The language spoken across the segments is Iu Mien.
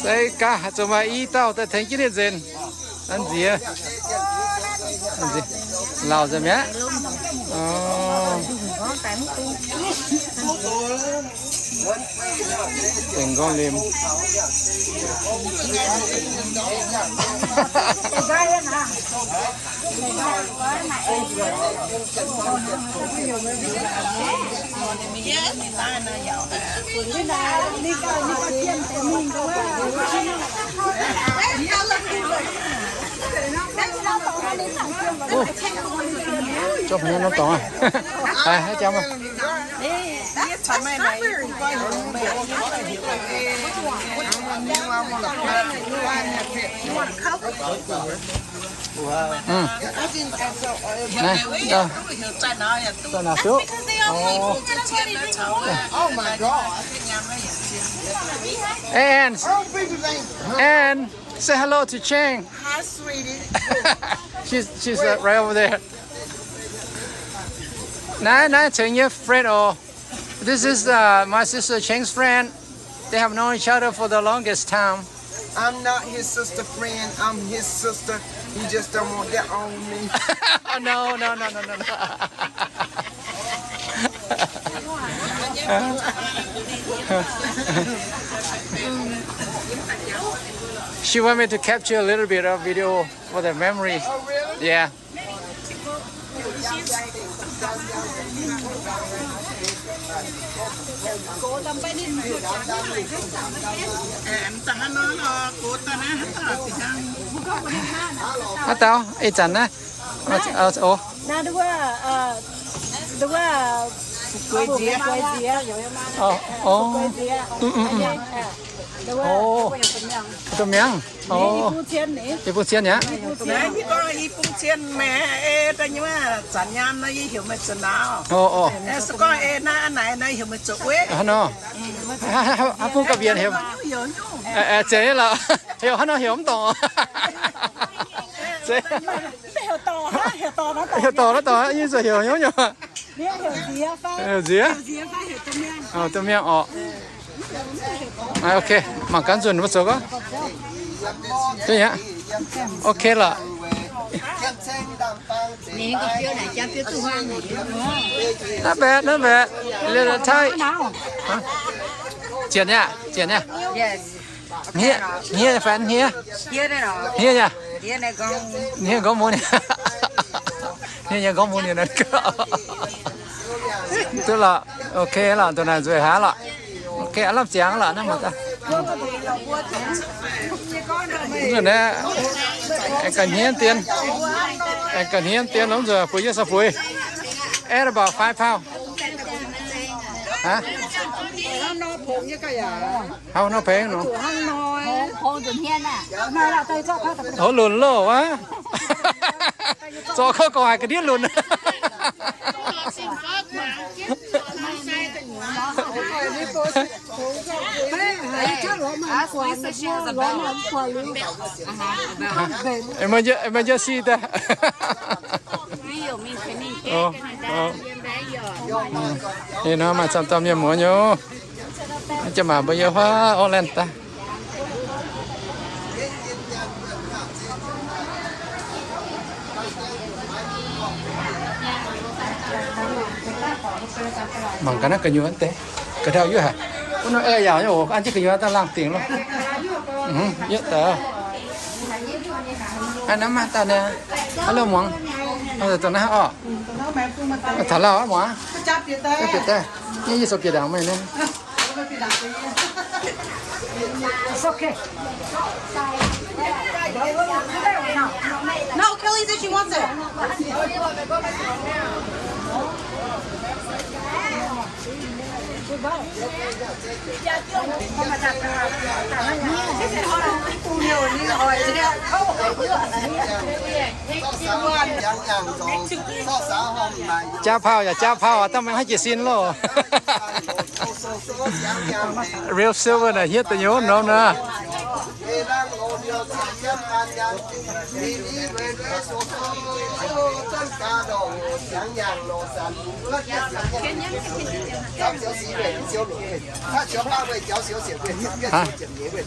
Se gaax, zoux maaih i dauh daaih tengx jienv ninh nzenc. An nziex. Lauh nzengc mi'aqv. Dengh nqorngv limh. Ov, zorqv norm dorngx aqv. Haiz jangx maah. Mm. Naaiv, uh, zai naaic fiuv. Oh. Oh my God. And, and say hello to Cheng. Hi, sweetie. She's, she's, uh, right over there. Naaiv, naaiv Cheng nyei friend oc. This is, uh, my sister Cheng's friend. They have known each other for the longest time. I'm not his sister friend. I'm his sister. He just don't want that on me. No, no, no, no, no, no. She want me to capture a little bit of video for the memory. Oh, really? Yeah. Haaix dauh? Ih zanc naaiv. Ov. Nduov, nduov, Fu'jueiv nziex. Ov, ov. Ov, domh miangh. Ov, i bung cien mi'aqv. Naaiv yie gorngv i bung cien meih, ei, da'nyeic zanc nyaam naaiv yie heuc meih zuqc nauz. Ov, ov. Se gorngv ei naaiv naaic naaiv heuc meih zuqc wuov. Hnangv nor. Haaix bung ga'mbienx heuc? Zeiz lorqc. Heuc hnangv nor heuc mv dorngc. Heuc dorngc naaiv dorngc, yie zuqc heuc hnyouv nyei. Heuc nziex? Domh miangh orqc. Ok, mangc gaax nzunc mbuo zoux gorngv. Duqv aqv. Ok lorqc. Not bad, not bad. Little tight. Zienc nyei aqv, zienc nyei. Hniev, hniev fai hniev? Hniev nyei. Hniev nqorngv mun nyei. Hniev nyei nqorngv mun nyei naaiv gauh. Duqv lorqc. Ok lorqc, ndongc naaic nzueic haic lorqc. Ok, aav lamh ziangx lorqc naaiv mangc gaax. Nzunc naaiv aengx ga'hniev dien, aengx ga'hniev dien lorqc, nzunc bueix yie sa fuix. Add about five pound. Haaix? Haaix nor pengx nor? Hov lunc loh wuov. Zorqv kouv gorngv haiz ga'ndiev lunc. Emergency daaih. Ih hnoi maaih camv dauh mienh muoz nyei. Jiex mangc mbuo yiem huaav Auckland daaih. Mangc gaax naaiv gu'nyuoz deix, ga'ndau yuoqv haic. Wuov nor aengx yaauc nyei oc, an jienv gu'nyuoz daaih laangh dingc loh. Yietv daaih. Naaiv maaih daaih naaiv, hello muangx. Dongh naaiv orqc. Taux lauh aqv muangx. Bieqc daaih. Yie zoux bieqc ndaangc meih naaiv. It's okay. No, Kelly said she wants it. Jaa pauv yaac jaa pauv, dangh maiv haih jiez sin loh. Real silver naaic hniev da'nyeic norm naaic.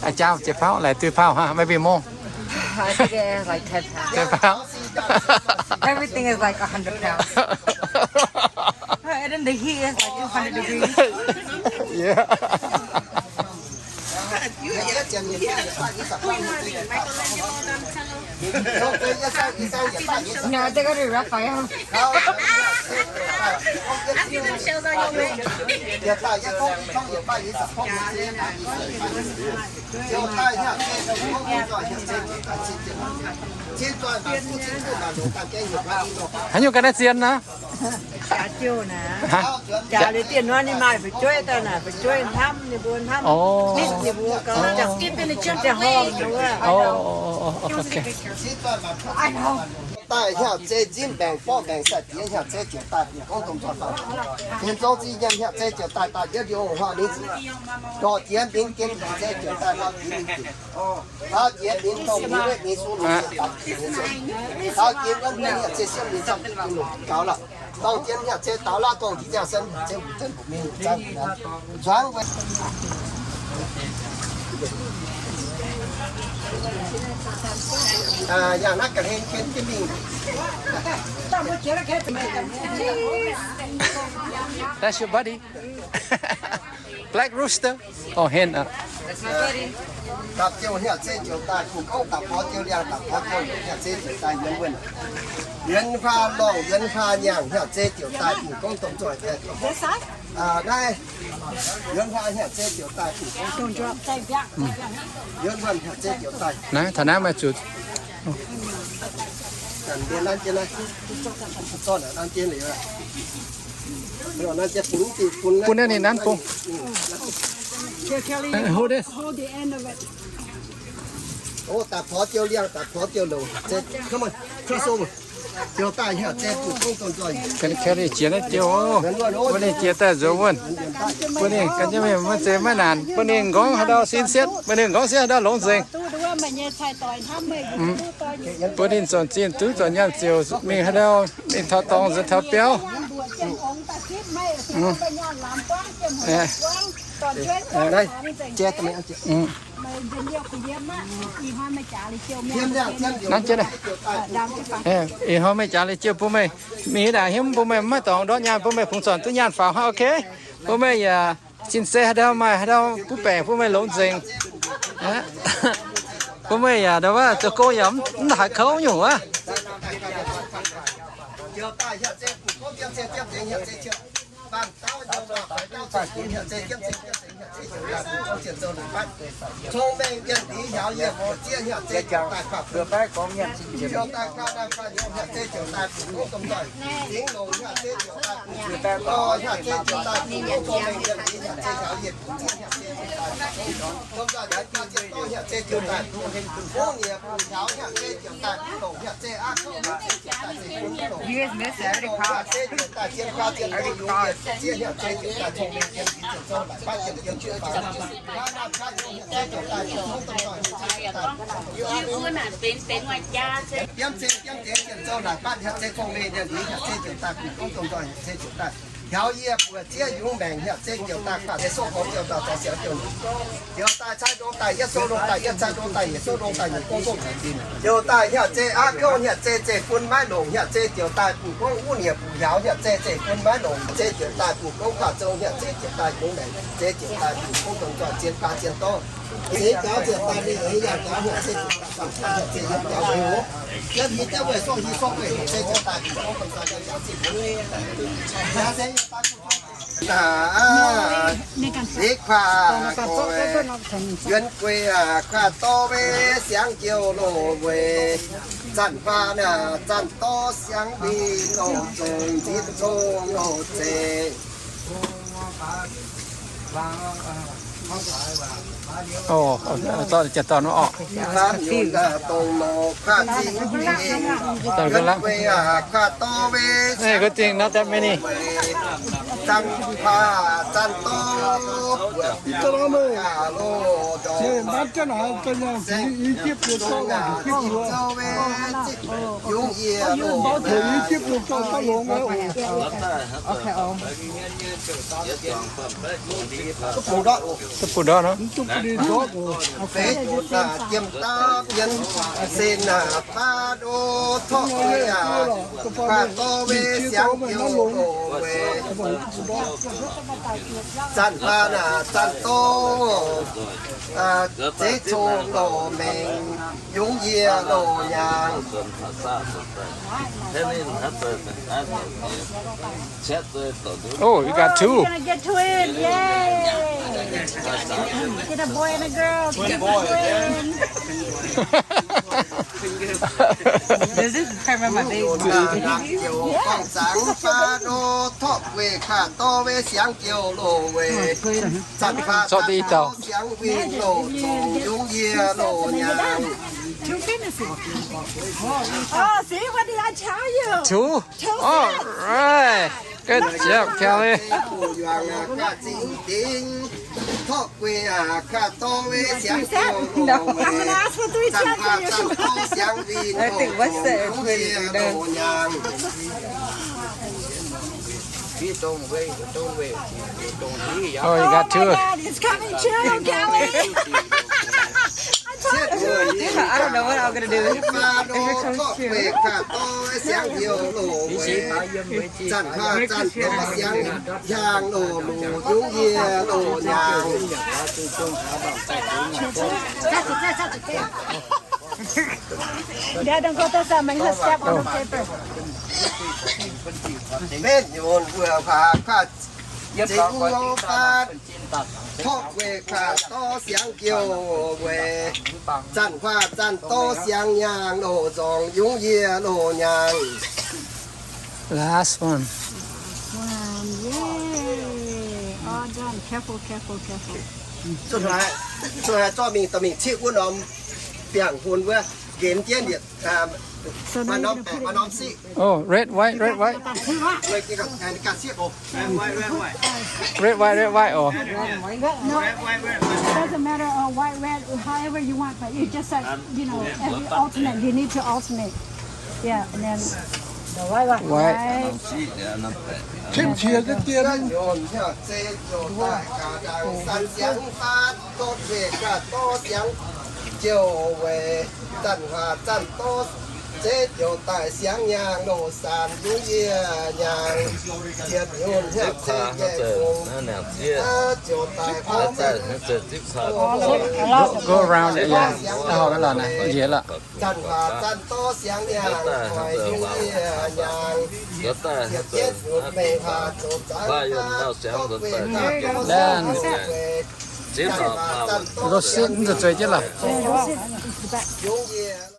Aa, jauv jiex pauv, laaic duih pauv haa, maybe more. I think it has like ten pounds. Jiex pauv. Everything is like a hundred pounds. And then the heat is like two hundred degrees. Yeah. No, I think I do rough fire. Haaix nyungc ga'naaiv zien naaiv? Jaax jiouh naaic. Jaax liuz dieh nuonv ninh maaih fu'jueiv daaih naaic, fu'jueiv hnamv ninh mbuo, hnamv nitv ninh mbuo gau, ziangh horngh ninh wuov. Daaih hnyangx-zeiv nzimv mbaengc, borqv mbaengc, sai-diex hnyangx-zeiv ziouc daaih bungx gorngv domh nzoih faaux. Tien zong zinh nyiemc hnyangx-zeiv ziouc daaih, daaih yietv liuz ong huaav mingh ziqc, dorh jiex mingh gen hnyangx-zeiv ziouc daaih hlauv jiex mingh ziqc, hlauv jiex mingh dongh mingh wetv mingh sung mingh ziepc daaih ziqc mingh ziouc, hlauv jiex wuonv wuonv hnyangx-zeiv siemv mingh camv gaux lorqc. Dorng jienv hnyangx-zeiv daux laav dorng jiex ziangh sen hnyangx-zeiv mbu'ziex mbu'ziex mingh zanc nzuangx. Yangh naaiv ga'hlen ken jienv mingh. That's your buddy. Black Rooster. Oh, hen aqv. Dapc jiouh hnyangx-zeiv ziouc daaih bungx gorngv dapc porv jiouh liangh, dapc porv jiouh hnyangx-zeiv ziouc daaih yuonx wuonh. Yuonx huaah longc, yuonx huaah nyaangc hnyangx-zeiv ziouc daaih bungx gorngv domh nzoih daaih. Naaiv, yuonx huaah hnyangx-zeiv ziouc daaih bungx gorngv domh nzoih. Yuonx wuonh hnyangx-zeiv ziouc daaih. Naaiv taux naaiv maaih zuqc. Bun naaiv ninh nanv bung. Hold this. Daaih porv jiouh liangh, daaih porv jiouh longc. Come on, cross over. Ziouc daaih hnyangx zeiv bungx gorngv domh nzoih. Carry jiex naaiv jiouh. Bun ninh jiex daaih nzuonx wuonh. Bun ninh gan jienv mingh maiv zeiz maiv naanc. Bun ninh nqorngv haaix ndau sin sietv, bun ninh nqorngv sietv haaix ndau longx nzengc. Bun ninh zornc zinh duqv zornc nyaanh ziouc mingh haaix ndau, mingh taux dorngx nzuonx taux biauv. Ih hnoi meih jaax liuz jiouh bun meih mingh haaix ndaangc haaix nyungc bun meih maiv dorngx ndortv nyaanh, bun meih kungx zornc duqv nyaanh faaux hnangv, ok? Bun meih yaac sin se haaix ndau maaih haaix ndau butv baengc bun meih longx nzengc. Bun meih yaac ndau wuov zoux gong yaac mv haiz kouv nyungc wuov. You guys missed it. I already paused. I already paused. Hiaux yie buoz zieqv yungz maengc hnyouv zeiv ziouc daaih kuaaiv deix souv gorx ziouc daaih zoux siangx ziouc nzengc. Ziouc daaih caaiv nzong daaih yietv souv nzong daaih yietc souv nzong daaih nyeic gong gong daaih zinh. Ziouc daaih hnyouv zeiv aqv, gouv hnyouv zeiv zeiv bun maiv longc hnyouv zeiv ziouc daaih bungx gorngv wuov nyieqc bungx hiaux hnyouv zeiv zeiv bun maiv longc zeiv ziouc daaih bungx gorngv kuaaiv zong hnyouv zeiv ziouc daaih yungz maengc zeiv ziouc daaih bungx gorngv dongh zoih zien baac zien dorv. Zeiv gaux ziouc daaih mingh eix yangh gaux hnyouv zeiv ziouc daaih bungx hnyouv zeiv yiem gaux weic hoc. Yiem hi jienv weih sorng hi sorng weih hnyouv zeiv ziouc daaih bungx gorngv dongh zoih yangh yangh zinh. Aa, aa, ni kuaah, yuonx guei aac, kuaah dorv mei siangx jiouv loz weic zanc faah naaic, zanc dorv siangx mingh loz zongc nzipc cong loz zeiv. Ov, dorh jiex dorh nor orqc. Lamh yunc dongh nouh kuaah zingh, yuonx guei aac, kuaah dorv mei siangx jiouv loz weic zanc faah zanc dorv buoqc gaax loz Mv baac janx naaic, janx naaic, i jipv yietc dauh longx, i jipv yietc dauh longx. Duqv bun ndortv nor. Feix dongh naaic jiem dapv mienh, sen naaic baav ndo torqv guei aqv, baav dorv weic siangx jouh loz weic. Zanc baav naaic zanc dorv, zeiv cong loz mengh, yungz yie loz nyaangh. Oh, you got two. You're gonna get twin. Yay! Get a boy and a girl. Get a twin. This is my baby. Naamh joux gorngv zaangc baav ndo torqv guei kaav dorv weic siangx jouh loz weic. Zanc baav zanc dorv siangx winh loz cong yungz yie loz nyaangh. Oh, see, what did I tell you? Two? Two. All right. Good job, Kelly. Yuang aqv, ga'zingx dingc. Torqv guei aqv, kaav dorv weic siangx jouh loz weic. Zanc baav zanc dorv siangx winh loz cong yungz yie loz nyaangh. Oh, you got two. Oh my God, it's coming true, Kelly. I told you. I don't know what I'm gonna do if it comes true. Dad, don't go touch that. Make her step on the paper. Mbenc nyunc wuov baac kaav zingx wuov baac, torqv guei kaav dorv siangx jouh weic. Zanc baav zanc dorv siangx nyaangh loz nzorngx yungz yie loz nyaangh. Last one. One, yay! All done. Careful, careful, careful. Zuqc haaix, zuqc haaix zorqv mingh, dorh mingh ciqv wuov norm biangh hun wuov, nqemh jienv yietc, maaih norm baeqc, maaih norm siqv. Oh, red, white, red, white. Red, white, red, white, oh. No, it doesn't matter, uh, white, red, however you want, but you just said, you know, every alternate, you need to alternate. Yeah, and then the white one. White. Right. Cie-cie za'gengh. Zanc baav zanc dorv siangx jouh weic, zanc baav zanc dorv zeiv joux daaih siangx nyaangh loz saanx yungz yie nyaangh. Ziepc nyunc hnyangx zeiv njaih fungx, ziouc daaih baav zanc. Go around, yeah. Zanc baav zanc dorv siangx nyaangh, yungz yie nyaangh. Ziepc yietv nyunc mengh baac zoux zanc baav zanc dorv siangx nyaangh. Zanc baav zanc dorv siangx nyaangh, yungz yie